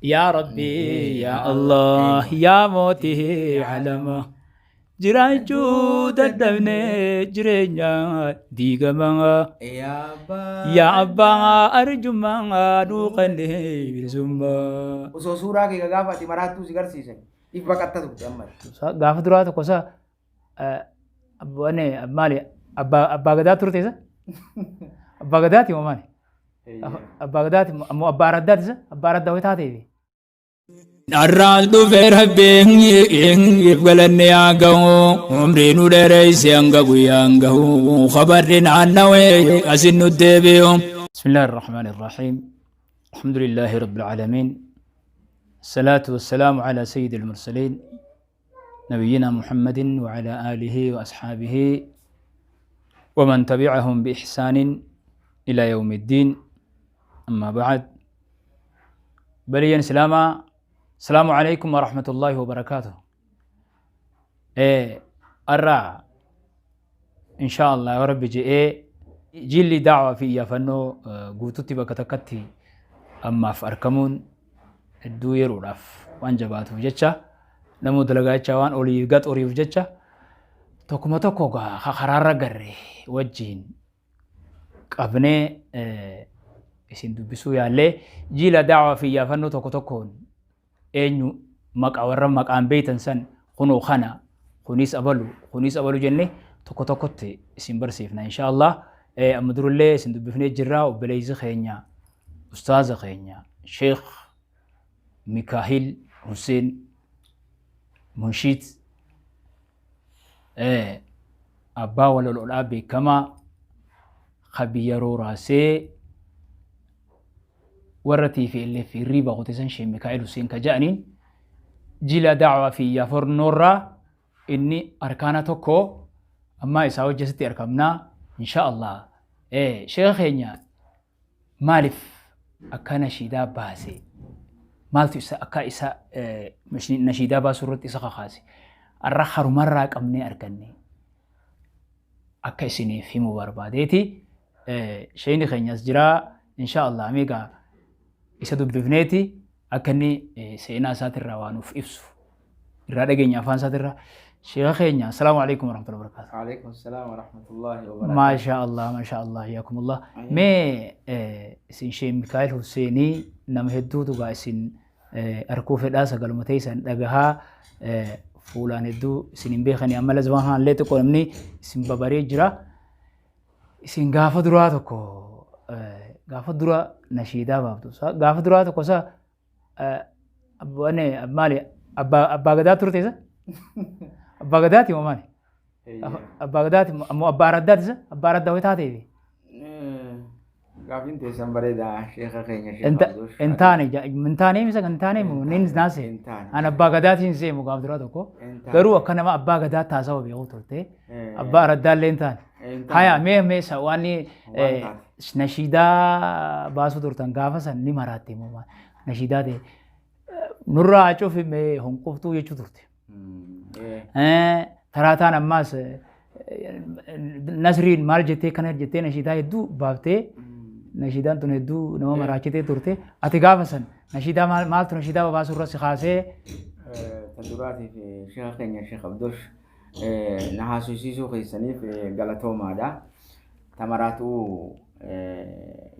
Yaa Rabbii yaa Allah yaa mootii alama jiraachuu dadhabne jireenya diigamaa yaa abbaa arjummaa nuu kenne bilisummaa. Osoo suuraa kee gaafa ati maraattuu si garsiisan if baqatta turte amma. Gaafa duraa tokko isa maali abbaa gadaa turte isa? Abbaa gadaati moo maali? Abbaa gadaati ammoo abbaa araddaati isa? Abbaa araddaa wayii taateefi. Dharraas dhufe rabbiin if galanni haa gahu umrii nu dheereyse hanga guyyaan gahu khabarri naannawee asin nu deebi'u. بسم الله الرحمن الرحيم الحمد لله رب العالمين الصلاة والسلام على سيد المرسلين نبينا محمد وعلى آله وأصحابه ومن تبعهم بإحسان إلى يوم الدين أما بعد بليا سلاما السلام عليكم ورحمة الله وبركاته إيه أرى إن شاء الله يا رب جي إيه جيلي دعوة في يافنو قوتوتي بكتكتي أما في أركمون hedduu yeroodhaaf waan jabaatuuf jecha namuu dalagaa jecha waan olii gad horiif jecha tokkuma tokko karaarra garre wajjiin qabnee isin dubbisuu yaallee jiila daawaa fi iyyaafannoo tokko tokkoon eenyu maqaa warra maqaan beeytan san kunoo kana kunis abalu kunis abalu jenne tokko tokkotti isin barsiifna insha Allah. Amma durallee isin dubbifnee jirra obboleessi keenya ustaaza keenya Sheekh Mikaahil Hussein Munshiit abbaa walaloodhaa beekamaa ka biyya rooraasee warra TPLF hirriiba qotisan Sheekh Mikaa'el Hussein ka ja'aniin jila da'waa fi iyyaafannoo inni arkaana tokko ammaa isaa hojjesitti argamnaa insha Allah. Sheekha keenya maaliif akka nashiidaa baase, maaltu isa akka isa nashiidaa baasuu irratti isa kakaase, har'a harumarraa qabnee arganne akka isiniif himuu barbaadeeti. Sheekni keenyas jiraa insha Allah meegaa isa dubbifneeti akka inni seenaa isaatirraa waa nuuf ibsu irraa dhageenya afaan isaatirraa. Sheekha keenya, assalaamu alaikum warahmatullahi wabarakatuh. Alaikum salaam wa rahmatullahi wa barakatuh. Maasha Allah, maasha Allah, yaakumullah. Mee isin Sheekh Mikaa'el Husseenii nama hedduutu gaa isin arkuu fedhaa sagaluma teessan dhagahaa fuulaan hedduu isin hin beekani amma lazima haallee xiqqoo namni isin babaree jira. Isin gaafa duraa tokko gaafa dura nashiidaa baaftu gaafa duraa tokko isa maali abbaa gadaa turte isa? Abbaa gadaati moo maali? Abbaa gadaati ammoo abbaa araddaati isa? Abbaa araddaa wayii taateefi. Gaafiin teessan bareeda sheekha keenya Sheekh Abdoosh. Hin taane hin taane misa hin taane moo nin naase. Hin taane. An abbaa gadaatiin seemu gaaf duraa tokko. Hin taane. Garuu akka nama abbaa gadaa taasawa beeku turte. Abbaa araddaa illee hin taane. Hin taane. Haya mee mee isa waan Waan taate. Nashiidaa baasuu turtan gaafa san ni maraatte moo maal? Nashiidaa ta'e nurraa cufi mee honqoftuu jechuu turte. Taraataan ammaas Nasriin maal jettee kana jettee nashiidaa hedduu baaftee nashiidaan tun hedduu nama maraachitee turte. Ati gaafa san nashiidaa maaltu nashiidaa baasuu irra si kaasee? Ta duraatiif sheekha keenya Sheekh Abdoosh na haasofsiisuu keessaniif galatoomaadha. Ta maraatuu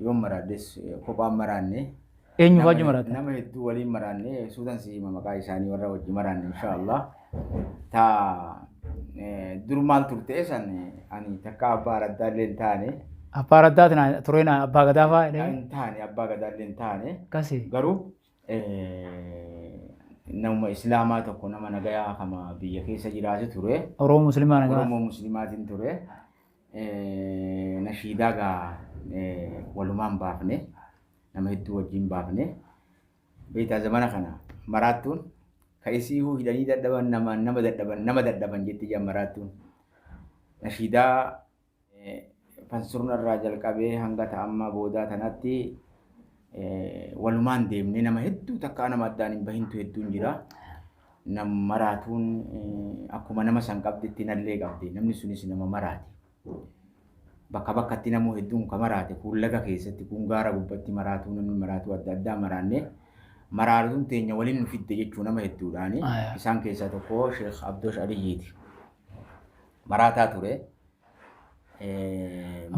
yoon maraadhes kophaan maraanne. Eenyu wajji maraate? Nama hedduu waliin maraanne, suutan si hima maqaa isaanii warra wajji maraanne insha Allah. Ta dur maal turte san ani takka abbaa araddaa illee hin taane. Abbaa araddaa tureen abbaa gadaa fa'aa jedhee? Hin taane, abbaa gadaa illee hin taane. Akkasi. Garuu namuma islaamaa tokko nama nagayaa kama biyya keessa jiraatu ture. Oromoo musliimaa nagaa. Oromoo muslimaatiin ture. Nashiidaa gaa walumaan baafne, nama hedduu wajjin baafne. Beektaa zamana kana maraattuun ka isiihuu hidhanii dadhaban nama nama dadhaban nama dadhaban jetti ijaan maraattuun. Nashiidaa fansurna irraa jalqabee hanga ta'ammaa boodaa tanatti walumaan deemne, nama hedduu takka nama addaan hin bahintu hedduun jira. Nam maraatuun akkuma nama san qabditti nallee qabdi. Namni sunis nama maraate. Bakka bakkatti namuu hedduun ka maraate, kun laga keessatti, kun gaara gubbatti maraatuu, namni maraatuu adda addaa maraanne. Maraartuun teenya waliin nu fidde jechuu nama hedduudhaani. Aya. Isaan keessaa tokko Sheekh Abdoosh Aliyyiiti. Maraataa ture.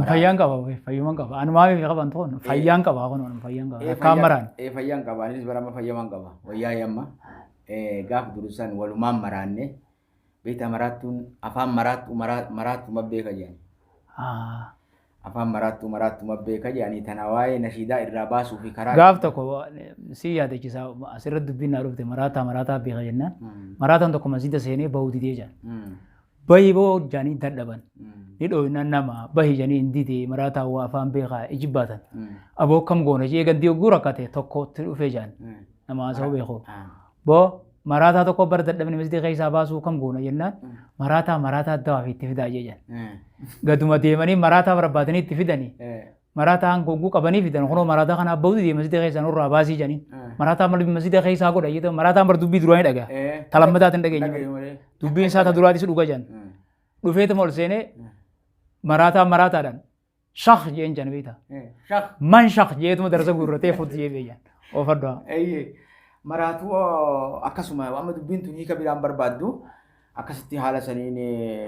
Fayyaan qaba, fayyuman qaba. Ani maaliif qaban toon? Fayyaan qaba kun fayyaan qaba. Akkaan maraan. Fayyaan qaba. Anis barama fayyaman qaba. Wayyaa yamma. Gaaf durusan walumaan maraanne. Beektaa maraattuun afaan maraattu maraattuma beeka jedhani. Afaan maraattu maraattuma beeka jedhanii tana waa'ee nashiidaa irraa baasuu fi karaa. Gaaf tokko si yaadachiisa asirratti dubbiin naa dhufte maraataa maraataa beeka jennaan. Maraataan tokko masjiida seenee bahuu didee jedhan. Bahi boo jedhanii dadhaban. Ni dhooyna nama bahi jedhanii hin didee maraataa waa afaan beekaa ijibbaatan. Aboo akkam goona jee gandii hogguu rakkate tokkotti dhufee jedhan. Nama haasa'uu beeku. Boo maraataa tokko bara dadhabni masjiida keessaa baasuu kam goona jennaan maraataa maraataa dawaa fi itti fidaa jee jedhan. Gaduma deemanii maraataa barbaadanii itti fidanii. Maraataa hogguu qabanii fidan kunoo maraataa kana abbaa didee masjiida keessaa nurraa baasii jedhanii. Maraataa mal masjiida keessaa godha jedhan maraataan bar dubbii duraa ni dhaga'a. Ta lammataatiin dhageenya. Dubbiin isaa ta duraatis dhuga jedhan. Dhufeetuma ol seenee maraataa maraataadhaan shakh jeen jedhan beektaa. Shakh. Man shakh jeetuma darasa guurratee fuutu jee beekan. Oofadhaa. Maraatuu akkasuma amma dubbiin tun hiika biraan barbaaddu akkasitti haala saniin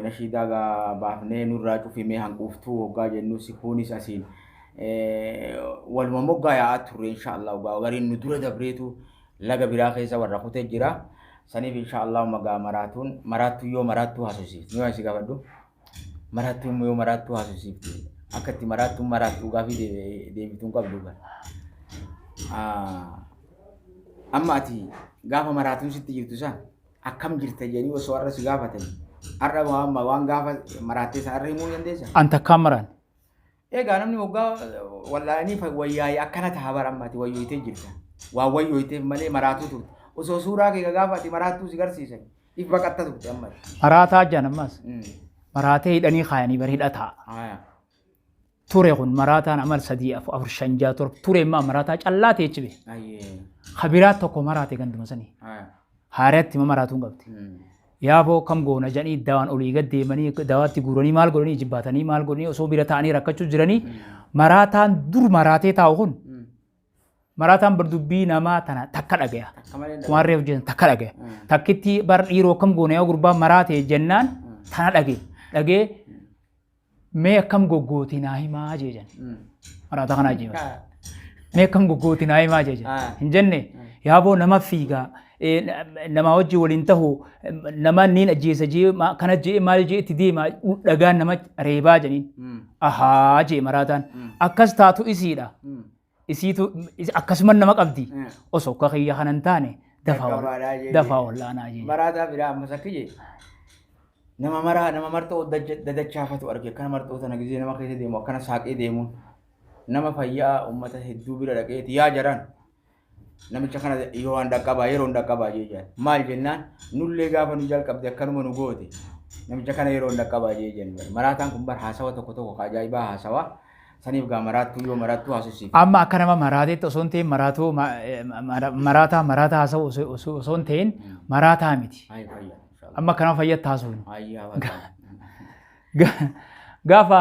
nashiidaa baafnee nurraa cufimee hanquuftuu hoggaa jennu sikuunis asiin waluma moggaa yaa'aa turre inshaallah hoggaa gariin nu dura dabreetu laga biraa keessa warra kutee jira. Saniif inshaallah magaa maraatuun maraattuu yoo maraattuu haasofsiifti. Ni waan si gaafadhu. Maraattuun yoo maraattuu haasofsiifti. Akka itti maraattuun maraattuu gaafii deebituun qabdu. Amma ati gaafa maraatuun sitti jirtu san akkam jirta jedhanii osoo har'a si gaafatan har'a waan waan gaafa maraattee san har'a himuu dandeessa? An takkaan maraan. Egaa namni waggaa wallaanii wayyaa'ee akkana ta'a bara amma ati wayyooytee jirta. Waan wayyooyteef malee maraatuu turte. Osoo suuraa kee gaafa ati maraattuu si garsiisan if baqatta turte amma. Maraataa jedhan ammas. Maraatee hidhanii kaayanii bari hidhataa. Ture kun maraataan amal sadii afur shan ja'a torba ture immoo maraataa callaa ta'e chibe. Kabiraa tokko maraate ganduma sanii. Haareetti ma maraatuun qabdi. Yaaboo kam goona jedhanii dawaan olii gad deemanii dawaatti guuranii maal godhanii jibbaatanii maal godhanii osoo bira ta'anii rakkachuu jiranii maraataan dur maraatee taa'u kun maraataan bar dubbii namaa tana takka dhagaya. Kumaarree hojjetan takka dhagaya. Takkitti bar dhiiroo kam goona yoo gurbaa maraatee jennaan tana dhagee dhagee mee akkam goggootii naa himaa jee jedhan. Maraataa kana ajjeefa. Mee akkam goggootii naa himaa jee jedhan. Hin jenne yaaboo nama fiigaa nama wajji waliin tahu nama niin ajjeesa jee kana jee maal jee itti deema dhagaan nama reebaa jedhaniin. Ahaa jee maraataan. Akkas taatu isiidha. Isiitu akkasuma nama qabdi. Osoo akka kiyya kana hin taane dafaa wallaanaa jee. Maraataa biraa ammas akka jee nama maraa nama marxoo dadachaafatu arge akkana marxoo tana gizee nama keessa deemu akkana saaqee deemuun nama fayyaa uummata hedduu bira dhaqeeti yaa jaran namicha kana yoo waan dhaqqabaa yeroo hin dhaqqabaa jee jedhan maal jennaan nullee gaafa nu jalqabde akkanuma nu goote namicha kana yeroo hin dhaqqabaa jee jedhan maraataan kun bar haasawa tokko tokko ka ajaa'ibaa haasawa saniif gaa maraattuu yoo maraattuu haasofsiifte. Amma akka nama maraateetti osoo hin ta'in maraatuu maraataa maraataa haasa'u osoo hin ta'in maraataa miti. Amma akka nama fayyatti haasa'u. Gaafa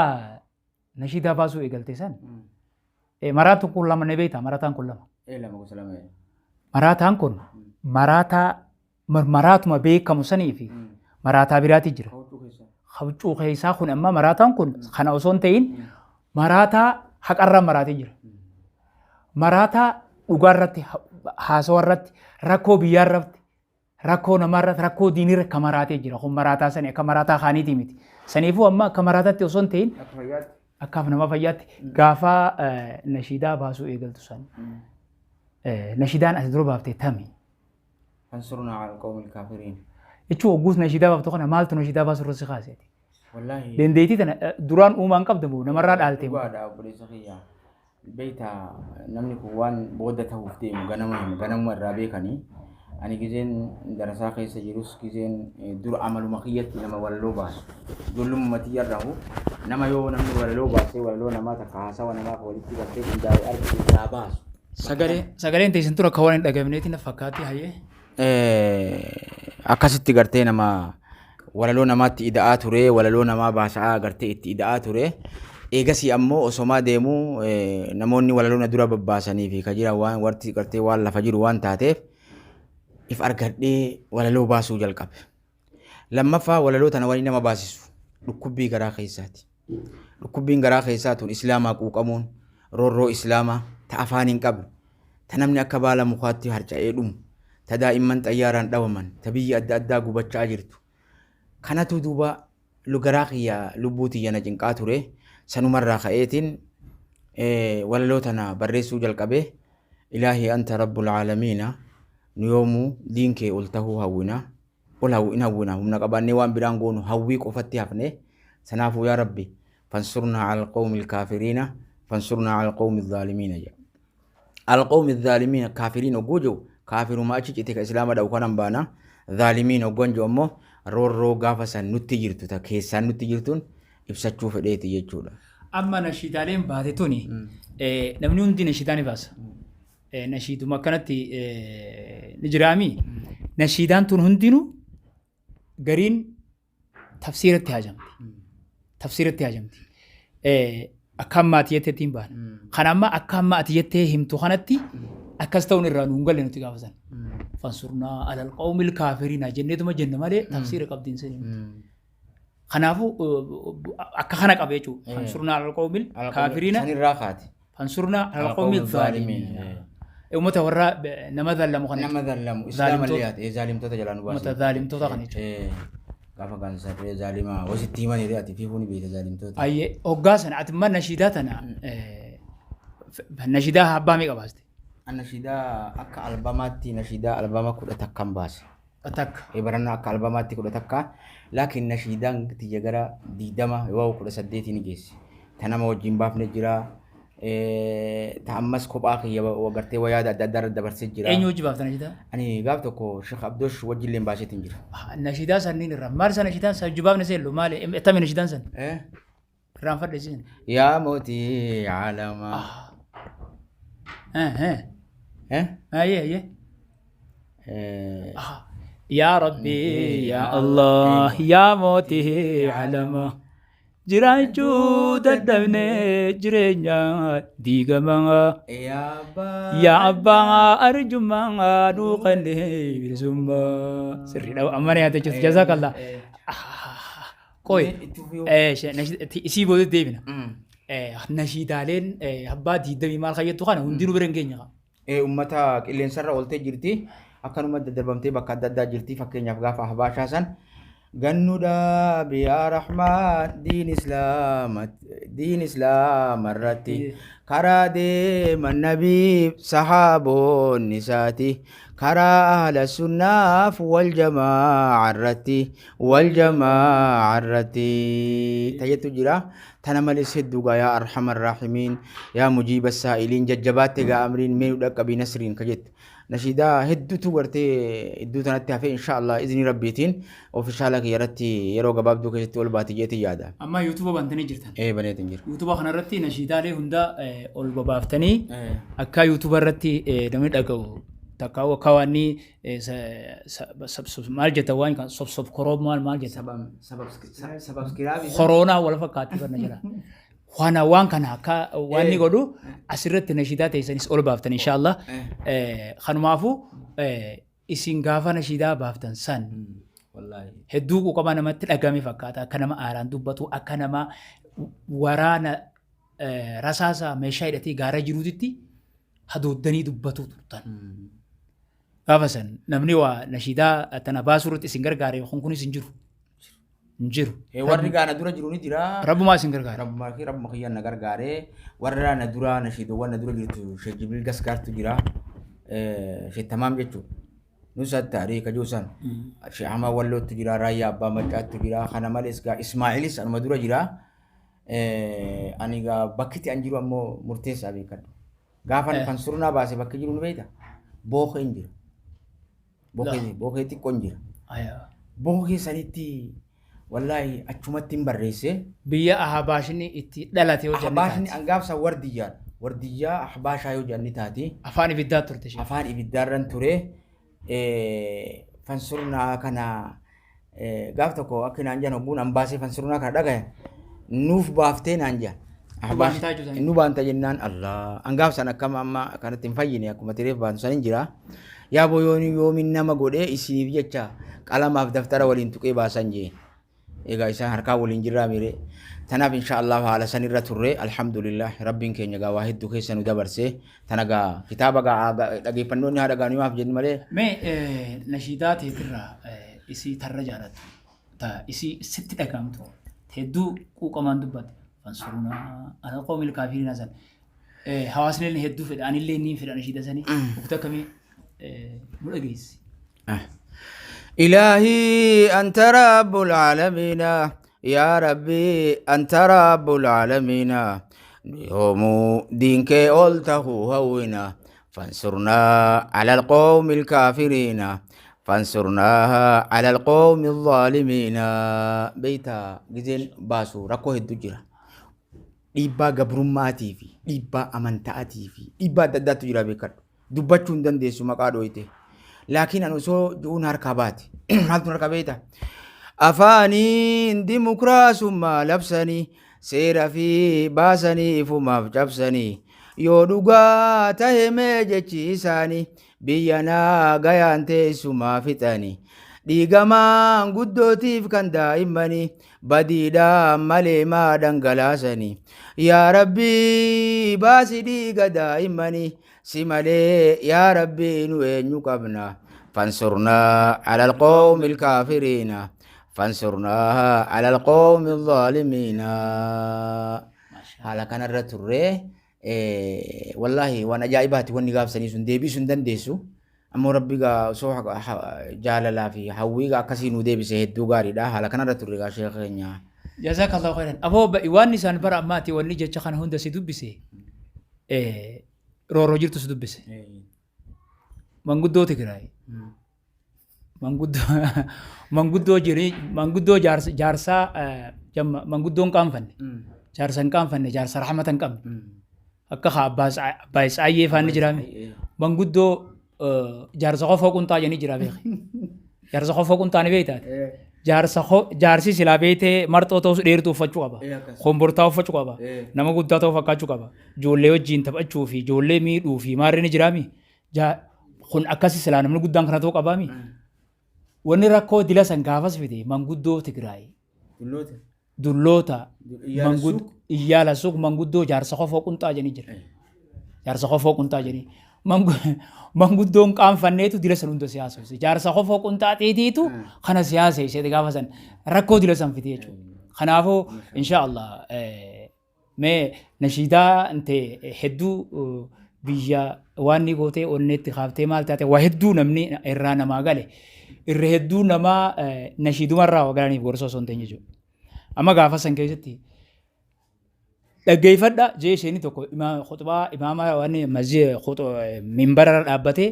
nashiidaa baasuu eegalte san maraatuun kun lama ni beektaa maraataan kun lama. Maraataan kun maraataa maraatuma beekamu sanii fi maraataa biraati jira. Huccuu keessaa kun amma maraataan kun kana osoo hin ta'in maraataa haqarra maraatee jira. Maraataa dhugaarratti haasawarratti rakkoo biyyaarratti rakkoo namaarratti rakkoo diinirra akka maraatee jira. Kun maraataa sanii akka maraataa kaaniitii miti. Saniifuu amma akka maraataatti osoo hin ta'in akkaaf nama fayyaatti gaafa nashiidaa baasuu eegaltu san nashiidaan ati dura baaftee tami. Fansurnaa alal qawmil kaafiriin. Jechuun hogguus nashiidaa baaftu kana maaltu nashiidaa baasuu irra si kaaseeti? Wallaahi. Dandeettii tana duraan uumaan qabda moo namarraa dhaalte moo? Dhugaadha obboleessa kiyya. Beektaa namni kun waan booda ta'uuf deemu ganama himu ganamuma irraa beekanii. Ani gizeen darasaa keessa jirus gizeen dura amaluma kiyyatti nama walaloo baasu. Ijoollummaa tiyya irraa nama yoo namni walaloo baasee walaloo namaa takka haasawa namaa walitti gartee qindaa'e argate irraa baasu. Sagaleen teessin tura akka waan hin dhagahamneetti na fakkaatti hayyee. Akkasitti gartee nama walaloo namaatti ida'aa ture walaloo namaa baasa'aa gartee itti ida'aa ture. Eegasii ammoo osomaa deemuu namoonni walaloo na dura babbaasanii fi ka jiran waan warti gartee waan lafa jiru waan taateef if argadhee walaloo baasuu jalqabe. Lammaffaa walaloo tana wani nama baasisu dhukkubbii garaa keessaati. Dhukkubbiin garaa keessaa tun Islaamaa quuqamuun, roorroo Islaamaa ta afaan hin qabne, ta namni akka baala mukaatti harca'ee dhumu, ta daa'imman xayyaaraan dhawaman, ta biyyi adda addaa gubachaa jirtu. Kanatu duuba garaa kiyya lubbuu tiyya na cinqaa ture. Sanumarraa ka'eetiin walaloo tana barreessuu jalqabe. Ilaahi anta rabbul aalamiina, nu yoomuu diin kee ol tahuu hawwina. Ol in hawwina, humna qabaannee waan biraan goonu hawwii qofatti hafne. Sanaafuu yaa Rabbi, fansurnaa alal qawmil kaafiriina, fansurnaa alal qawmi zaalimiina jedha. Alal qawmi zaalimiina, kaafiriin hogguu jiru kaafiruma achi cite ka islaama dha'u kanan baana. Zaalimiin hoggan jiru ammoo roorroo gaafa san nutti jirtu, ta keessaan nutti jirtuun ibsachuu fedheeti jechuudha. Amma nashiidaaleen baate tuni, namni hundi nashiidaa ni baasa. Nashiiduma akkanatti ni jiraami. Nashiidaan tun hundinuu gariin tafsiiratti haajamti. Tafsiiratti haajamti. Akka amma ati jetteetti hin baana. Kan amma akka amma ati jettee himtu kanatti akkas ta'uun irraa nuun galle nuti gaafa sana. Fansurnaa alal qawmil kaafiriina jenneetuma jenna malee tafsiira qabdi hin seeninu. Kanaafuu akka kana qaba jechuudha. Fansurnaa alal qawmil kaafiriina. Sanirraa kaati. Fansurnaa alal qawmi zaalimiin. Uummata warra nama zallamu kana. Nama zallamu. Islaama illee haate zaalimtoota jalaa nu baase. Uummata zaalimtoota kana jechuudha. Gaafa kan sarree zaalima wasitti himanii ati fiifuu ni beekta zaalimtoota. Ayyee hoggaa sana ati immoo nashiidaa tana nashiidaa abbaa meeqa baaste? Nashiidaa akka albamaatti nashiidaa albama 11n baase. Takka. Barannaa akka albamaatti 11, laakiin nashiidaan tiyya gara 20 yoo 18 ni geessi. Ta nama wajjin baafne jira. Ta ammas kophaa kiyya gartee wayaada adda addaa irra dabarsee jira. Eenyu wajji baafta nashiidaa? Ani gaaf tokko Sheekh Abdoosh wajjin illee baaseetiin jira. Nashiidaa sanniin irraa maal isa nashiidaan san wajji baafne seellu maali? Attami nashiidaan san? Irraanfadhe isiin. Yaa mootii aalamaa. Ayyee ayyee. Yaa Rabbi yaa Allah yaa mootii alamaa jiraachuu dadhabne jireenya diigamaa yaa abbaa arjummaa nuu kenne bilisummaa sirriidha amma ni yaadachuuf jazakallah. Qoy isii booda deebina. Nashiidaaleen abbaa diidamii maal kayyattu kana hundinuu bira hin geenye. Ummata qilleensarra ooltee jirti. Akkanuma daddarbamtee bakka adda addaa jirti. Fakkeenyaaf gaafa Ahbaashaa san gannu dhaabi yaa Rahmaan diin Islaama diin Islaama irratti karaa deeman nabiif sahaaboonni isaati karaa ahla sunnaaf wal jamaa'a irratti wal jamaa'a irratti tajettu jira. Tana malees hedduu gaa yaa arhamar raahimiin yaa mujiiba saa'iliin jajjabaatte gaa amriin mee nu dhaqqabii nasriin ka jettu. Nashiidaa hedduutu gartee iddoo tanatti hafee insha Allah iznii rabbiitiin ofishaala kiyya irratti yeroo gabaabduu keessatti ol baati jeetiin yaada. Amma yuutuuba bantanii jirtan. Ee, baneetiin jira. Yuutuuba kanarratti nashiidaalee hunda ol babaaftanii akka yuutuuba irratti namni dhaga'u takka akka waan maal jetta waan kan sob koroo maal maal jetta. Sababskiraabii. Koroonaa wal fakkaatti barna jira. Waan waan kana akka waan ni godhu asirratti nashiidaa teessanis ol baaftan inshaallah. Kanumaafuu isin gaafa nashiidaa baaftan san hedduu quuqama namatti dhagame fakkaata, akka nama aaraan dubbatu, akka nama waraana rasaasa meeshaa hidhatee gaara jiruutitti hadooddanii dubbatu turtan. Gaafa san namni waa nashiidaa tana baasuu irratti isin gargaare kun kunis hin jiru. Hin jiru. Warri gaana dura jiru ni jira. Rabbumaa isin gargaare. Rabbuma fi rabbuma kiyyaan na gargaare. Warra na dura nashiidowwan na dura jirtu Sheekh Jibriil Gasgaartu jira. Sheekh Tamaam jechuudha. Nusat Taaree ka jiru san. Sheekh Ahmad Wallootu jira. Raayyaa Abbaa Maccaattu jira. Kana malees gaa Ismaa'ilis anuma dura jira. Ani gaa bakki an jiru ammoo murteessaa beekadhu. Gaafa kan surnaa baase bakki jiru ni beekta. Bookeen jira. Bookee bookee xiqqoon jira. Bookee sanitti wallaahi achumatti hin barreesse. Biyya Ahbaashni itti dhalate yoo jenne Ahbaashni taati. angaafsa wardiyyaadha. Wardiyyaa ahbaashaa yoo jenni taati. Afaan ibiddaa turte isheen. Afaan ibiddaarran ture. Fansurnaa kana gaaf tokko akka naan jedhan hogguun an baasee fansurnaa kana dhagayan nuuf baaftee naan jedhan. Ahbaash baantaa jechuudha. Nu baanta jennaan Allah angaaf san akkam amma kanatti hin fayyine akkuma tireef baantu san hin jira. Yaa boyooni yoomin nama godhee isiniif jecha qalamaaf daftara waliin tuqee baasan jeen. Egaa isaan harkaa waliin jirraa miire. Tanaaf insha Allah haala san irra turre alhamdulillah rabbiin keenya gaa waa hedduu keessa nu dabarse. Tana gaa kitaaba gaa dhageeffannoonni haadha gaa numaaf jennu malee. Mee nashiidaa teetirraa isii tarra jaalattu ta isii sitti dhagahamtu hedduu quuqamaan dubbatte fansurunaa ala qawmil kaafiriina san hawaasni illee hedduu fedha anillee ni fedha nashiida sanii waqtii akkamii nu dhageessi. إلهي أنت رب العالمين يا ربي أنت رب العالمين يوم دينك قلته هونا فانصرنا على القوم الكافرين فانصرنا على القوم الظالمين بيتا جزين باسو ركو الدجرة dhiibbaa gabrummaatii fi dhiibbaa amantaatii fi dhiibbaa adda addaatu jira beekadhu. Dubbachuu hin dandeessu maqaa dhooyte. Laakiin ani osoo ji'uun harkaa baate. Maaltu harkaa beekta? Afaaniin dimokiraasummaa labsanii seera fi baasanii ifumaaf cabsanii yoo dhugaa tahe mee jechi isaanii biyya naa gayaan teessumaa fixanii dhiigamaan guddootiif kan daa'immanii badiidhaan malee maa dhangalaasanii yaa rabbii baasi dhiiga daa'immanii si malee yaa rabbii nu eenyu qabna fansurnaa ala alqawmi alkaafiriina fansurnaa ala alqawmi alzaalimiina. Haala kanarra turree wallaahi waan ajaa'ibaati wanni gaafsanii sun deebisuu hin dandeessu. Ammoo rabbi gaa osoo jaalalaa fi hawwii gaa akkasii nu deebise hedduu gaariidha. Haala kanarra turre gaa sheekha keenya. Jazakallahu khairan. Aboo waan isaan bara ammaati wanni jecha kana hunda si dubbise rooroo jirtu si dubbise. Manguddoo Tigraay. Manguddoo jirii manguddoo jaarsaa jamma manguddoo hin qaanfanne. Jaarsa hin qaanfanne jaarsa rahmata hin qabne. Akka haa abbaa Tsaayyee faanni jiraame. Manguddoo jaarsa kofoo qunxaa jedhanii jira beeki. Jaarsa kofoo qunxaa ni beektaati. Jaarsa jaarsi silaa beektee marxoo ta'us dheertuu uffachuu qaba. Kombortaa uffachuu qaba. Nama guddaa ta'uu fakkaachuu qaba. Ijoollee wajjin taphachuu fi ijoollee miidhuu fi maarri ni jiraami. Kun akkasi silaa namni guddaan kana ta'uu qabaami. Wanni rakkoo dila san gaafas fide manguddoo Tigraay. Dulloota. Iyyaala suuq manguddoo jaarsa kofoo qunxaa jedhanii jira. Jaarsa kofoo qunxaa jedhanii. Manguddoon qaanfanneetu dila san hunda siyaasa. Jaarsa kofoo qunxaa xiitiitu kana siyaasa ishee gaafa san rakkoo dila san fite jechuudha. Kanaafuu insha Allah mee nashiidaa inte hedduu biyya waan ni gootee onneetti kaaftee maal taate waa hedduu namni irraa namaa gale irra hedduu namaa nashiidumarraa waa galaniif gorsa osoo hin ta'in jechuudha. Amma gaafa san keessatti dhaggeeffadha jee isheen tokko khutbaa imaama waan masjid minbara irra dhaabbatee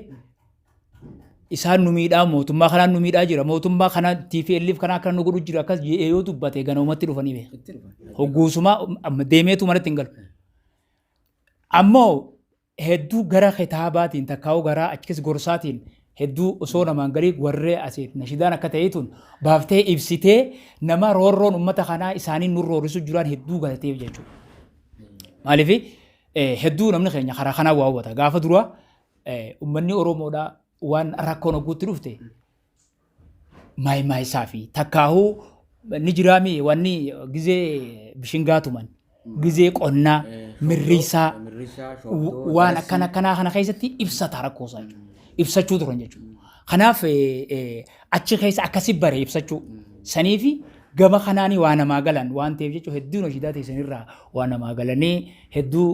isaan nu miidhaa mootummaa kanaan nu miidhaa jira mootummaa kana TPLF kana akka nu godhu jira akkas jedhee yoo dubbate ganamatti dhufanii beeka. Hogguusumaa deemeetu manatti hin galu. Ammoo hedduu gara kitaabaatiin takkaa'uu gara achis gorsaatiin hedduu osoo namaan galii warree asii nashidaan akka ta'eetuun baaftee ibsitee nama roorroon uummata kanaa isaanii nu roorrisu jiraan hedduu galateef jechuudha. Maaliif hedduu namni keenya karaa kanaa waa hubata. Gaafa dura uummanni Oromoodhaa waan rakkoon hogguutti dhufte maay maay isaa fi takkaahuu ni jiraami wanni gizee bishingaa tuman gizee qonnaa mirriisaa waan akkana akkanaa kana keessatti ibsata rakkoo isaa jechuudha. Ibsachuu turan jechuudha. Kanaaf achi keessa akkasi bare ibsachuu sanii fi gama kanaanii waa namaa galan waan ta'eef jechuudha hedduun hojii teessanirraa waa namaa galanii hedduu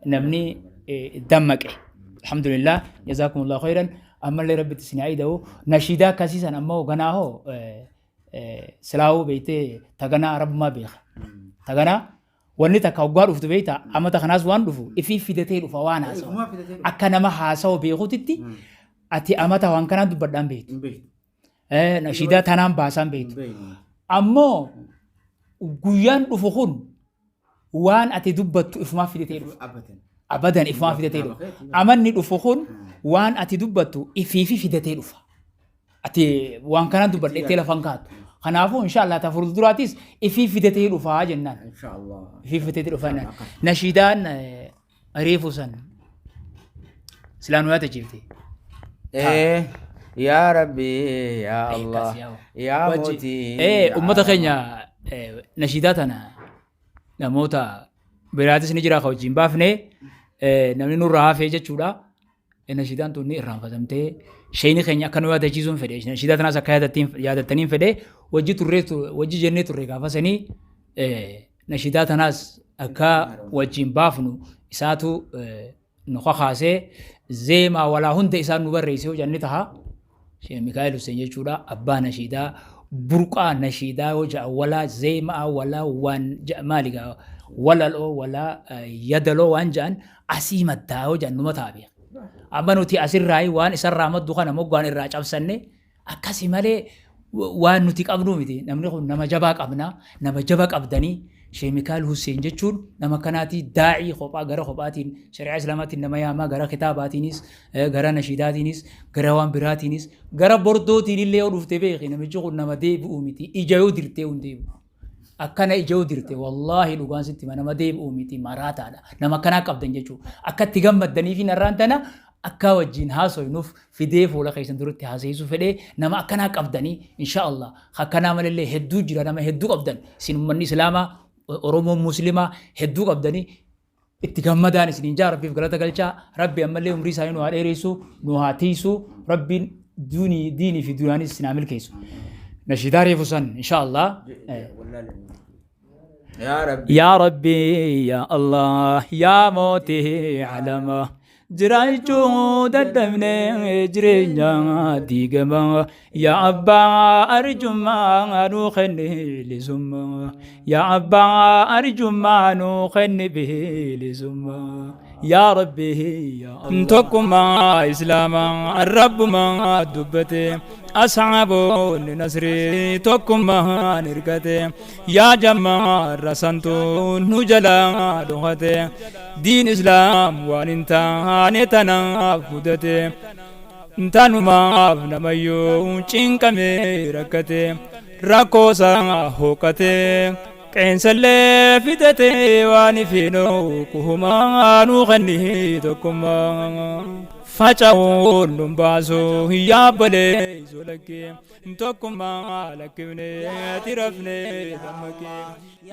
namni dammaqe. Alhamdulillah jazaakumullahu khairan ammallee rabbitti isin haa ida'u nashiidaa akkasii san ammoo ganaa hoo silaahuu beektee taganaa arabummaa beeka. Taganaa wanni takka hoggaa dhuftu beektaa amata kanaas waan dhufu ifii fidatee dhufa waan haasawu. Akka nama haasawu beekutitti ati amata waan kanaan dubbadhaan beektu. Nashiidaa tanaan baasaan beektu. Ammoo guyyaan dhufu kun waan ati dubbattu ifumaa fidatee dhufa. Abadan ifumaa fidatee dhufa. Amanni dhufu kun waan ati dubbattu ifiifi fidatee dhufa. Ati waan kanaan dubbadhettee lafan kaatu. Kanaafuu insha Allah ta fuulduraatis ifii fidatee dhufaa jennaan. Insha Allah. Ifii fidatee dhufaa jennaan. Nashiidaan reefu san silaa nu yaadachiifte. Eh, yaa Rabbi, yaa Allah, yaa mootii. Ummata keenya, nashiidaa tana namoota biraatis ni jira ka wajjin baafne, namni nurraa hafee jechuudha. Nashiidaan tun ni irraanfatamtee, sheeyni keenya akka nu yaadachiisuun fedhe. Nashiidaa tanaas akka yaadattaniin fedhe. Wajji turree, wajji jennee turre gaafa sanii, nashiidaa tanaas akka wajjin baafnu isaatu nu kakaasee, zeemaa walaa hunda isaan nu barreesse yoo jenni taha. Sheekh Mikaa'el Hussein jechuudha, abbaa nashiidaa, burqaa nashiidaa yoo jedhan, walaa zeemaa walaa waan maali gaa, walaloo walaa yadaloo waan jedhan asii maddaa yoo jedhan numa ta'a beeka. Amma nuti asirraa waan isarraa maddu kana moggaan irraa cabsanne akkasi malee waan nuti qabnu miti. Namni kun nama jabaa qabna, nama jaba qabdanii. Sheekh Mikaa'el Hussein jechuun nama kanaatii, daa'ii kophaa gara kophaatiin shari'aa islaamaatiin nama yaamaa, gara kitaabaatiinis, gara nashiidaatiinis, gara waan biraatiinis, gara bordootiin illee yoo dhufte beeki, namichi kun nama deebi'u miti. Ija yoo dirtee hin deebi'u. Akkana ija yoo dirte, wallaahi dhugaan sitti hima, nama deebi'u miti, maraataadha. Nama akkanaa qabdan jechuudha. Akka itti gammaddanii fi narraan tana akka wajjin haasoynuuf fidee fuula keessan duratti haasa'isuu fedhee. Nama akkanaa qabdanii, insha Allah akkanaa malallee hedduu jira, nama hedduu qabdan isin, ummanni islaamaa, Oromoon muslimaa hedduu qabdanii. Itti gammadaan isiniin jaa, Rabbiif galata galchaa. Rabbi ammallee umrii isaanii nu haa dheeressu, nu haa tiisu. Rabbiin duunii diinii fi duniyaanis isin haa milkeessu. Nashiidaa reefu san insha Allah. Yaa Rabbi. Yaa Rabbi, yaa Allah, yaa mootii alama, jiraachuu dadhabne, jireenya diigama. Yaa abbaa arjummaa, nuu kenni bilisummaa. Yaa abbaa arjummaa, nuu kenni bilisummaa. Yaa Rabbi, yaa Allah. Tokkummaa islaamaa rabbumaa dubbate, asxaaboonni nasrii tokkummaan hirkate. Yaa jammaa rasantu nu jalaa dhokate, diin islaam waan hin taane tanaaf mudate. Tanumaaf namayyuu cinqame rakkate, rakkoosaa hooqate, qeensallee fixate. Waan ifiinoo kuhumaa nuu kenni tokkummaa, faca'uun nun baasu yaabbalee solakkee. Tokkummaa lakkifne tirafne dammaqee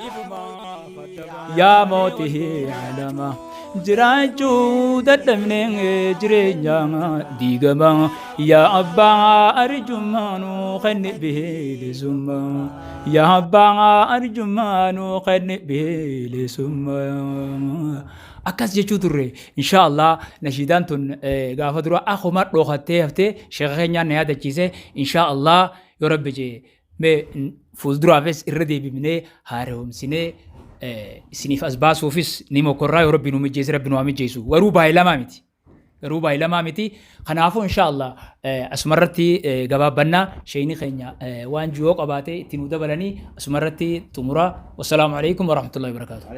ifumaa faddabaa. Yaa mootii alama, jiraachuu dadhabne, jireenya diigama. Yaa abbaa arjummaa, nuu kenni bilisummaa. Yaa abbaa arjummaa, nuu kenni bilisummaa. Akkas jechuu turre. Insha Allah nashiidaan tun gaafa dura akkuma dhokattee haftee, sheekha keenyaan na yaadachiise. Insha Allah yoo Rabbi jee mee fuulduraafis irra deebifnee haaromsinee isiniif as baasuufis ni mokorraa, yoo Rabbi nu mijjeesse, Rabbi nu haa mijjeessu. Garuu baay'ee lamaa miti. Garuu baay'ee lamaa miti. Kanaafuu insha Allah asumarratti gabaabbannaa, sheeyni keenya waan ji'oo qabaate itti nu dabalanii asumarratti xumura. Wassalaamu alaikum warahmatullahi wabarakaatuh.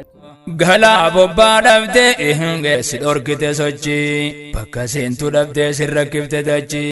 Galaa bobbaa dhabdee si dhorkite sochii, bakka seentu dhabdee si rakkifte dachii.